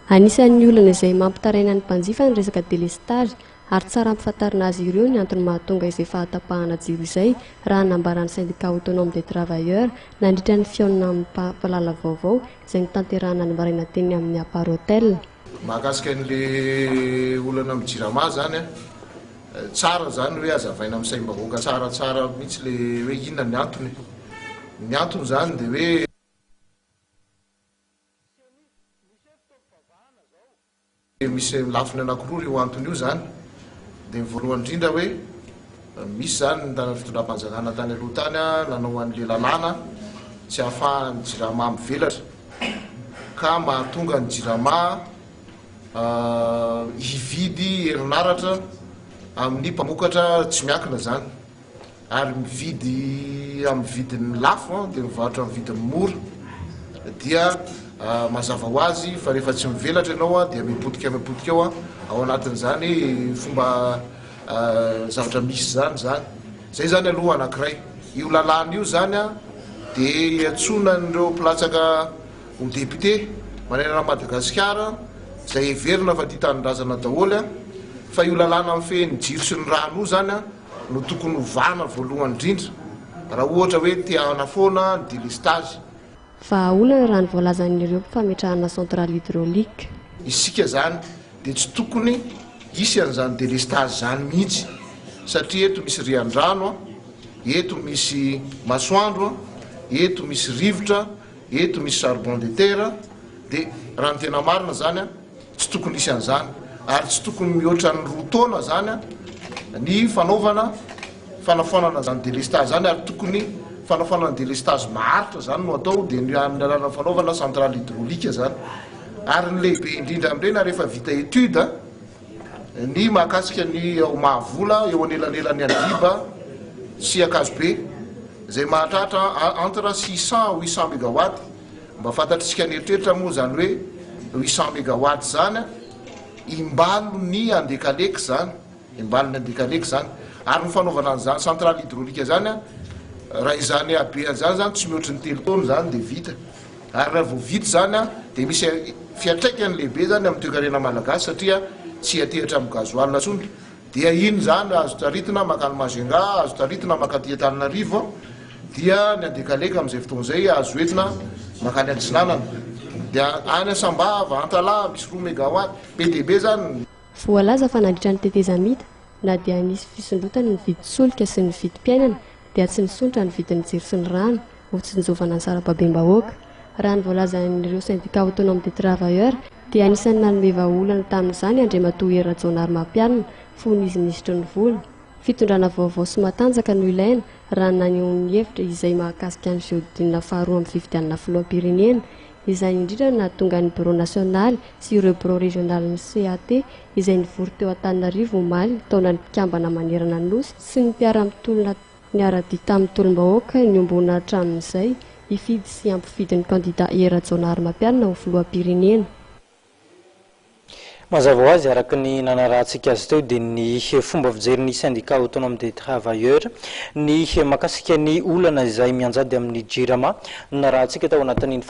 Anisan'ny olana izay mampitaraina ny mpanjifa ny resaka delestazy ary tsara ampifantarina azy ireo ny antony mahatonga izay fahatapahana jiro izay raha nambaran'ny Syndicat Autonome des Travailleurs nandritra ny fihaonana amin'ny mpampalala vaovao izay notanterahana ny maraina teny amin'ny Apar Hotel. Mahakasika an'le olana amin'ny Jirama zany an, tsara zany hoe hazavaina amin'ny saim-bahoaka tsaratsara mihitsy le hoe inona ny antony. Ny antony zany dia hoe. Misy lafiny anankiroa io antony io izany, dia ny voalohany indrindra hoe misy izany ny tanan'ny fitondram-panjakana tany aloha tany nanao an'ilay lalàna tsy ahafahan'ny jirama mivelatra ka mahatonga ny jirama hividy herinaratra amin'ny mpamokatra tsy miankina izany. ary mividy amin'ny vidiny lafo dia mivarotra amin'ny vidiny mora dia mazava ho azy fa rehefa tsy mivelatra ianao dia mipotika mipotika eo ao anatin'izany fomba zavatra misy izany izany. Izay izany aloha anankiray. Io lalàna io izany dia iantsoana an'ireo mpilatsaka ho député manerana an'i Madagasikara izay heverina fa tia tanindrazana daholo fa io lalàna mifehy ny jiro sy ny rano io izany no tokony hovana voalohany indrindra raha ohatra hoe te hanafoana ny delestazy. Vahaolana raha ny voalazan'ireo fametrahana centrale hydraulique. Isika izany dia tsy tokony hisy an'izany delestazy izany mihitsy satria eto misy rian-drano, eto misy masoandro, eto misy rivotra, eto misy charbon de terre dia raha ny tena marina izany Tsy tokony hisy an'izany ary tsy tokony mihoatra ny 2 taona izany ny fanaovana fanafoanana izany délestage izany ary tokony fanafoanana délestage maharitra izany no atao dia ny amin'ny alalan'ny fanaovana centrale hydraulique izany ary ny lehibe indrindra amin'ireny ary efa vita étude ny mahakasika ny ao Mahavola eo anelanelan'ny Andriba sy Ankazobe izay mahatratra entre 600 à 800 mégawatt. Mba fantatr'isika an'eritreritra moa izany hoe 800 megawatt izany an, imbalon'ny Andekaleka izany, imbalon'ny Andekaleka izany. Ary ny fanaovana an'izany centrale hydraulique izany an, raha izany habeany izany izany tsy mihoatry ny 3 taona izany dia vita. Ary raha vao vita izany an, dia misy fiantraikany lehibe izany amin'ny toekarena malagasy satria tsy hiantehitra amin'ny gasoil intsony. Dia iny izany azo taritina mankany Majunga, azo taritina mankaty Antananarivo, dia ny Andekaleka amin'izay fotoana izay azo entina mankany Antsinanana. Dia any Sambava, Antalaha misy 2 megawatt, be dia be izany. Voalaza fa nandritra ny tetezamita, na dia nisy fisondrotany ny vidin-tsolika sy ny vidim-piainana dia tsy nisondrotra ny vidin'ny jiro sy ny rano ho tsinjovana ny sarababem-bahoaka. Raha ny voalazan'ireo Syndicat Autonome des Travailleurs dia anisan'ny nanome vahaolana tamin'izany Andriamatoa Hery Rajaonarimampianina fony izy minisitry ny vola. Fitondrana vaovao sy matanjaka no ilaina raha naneho ny hevitra izay mahakasika ny fihodinana faharoa amin'ny fifidianana filoham-pirenena. Izany indrindra no nahatonga ny birao nasionaly sy ireo birao rezionalin'ny CAT izay nivory teo Antananarivo omaly nitaona ny mpikambana manerana ny Nosy sy ny mpiara-mitolona niara-dia tamin'ny tolom-bahoaka niombona hatramin'izay hifidy sy hampifidy ny kandida Hery Rajaonarimampianina ho filoham-pirenena. Mazava ho azy, araka ny nanarahantsika azy teo dia ny fomba fijerin'ny Syndicat Autonome des Travailleurs ny mahakasika ny olana izay mianjady amin'ny Jirama no narahantsika tao anatin'iny.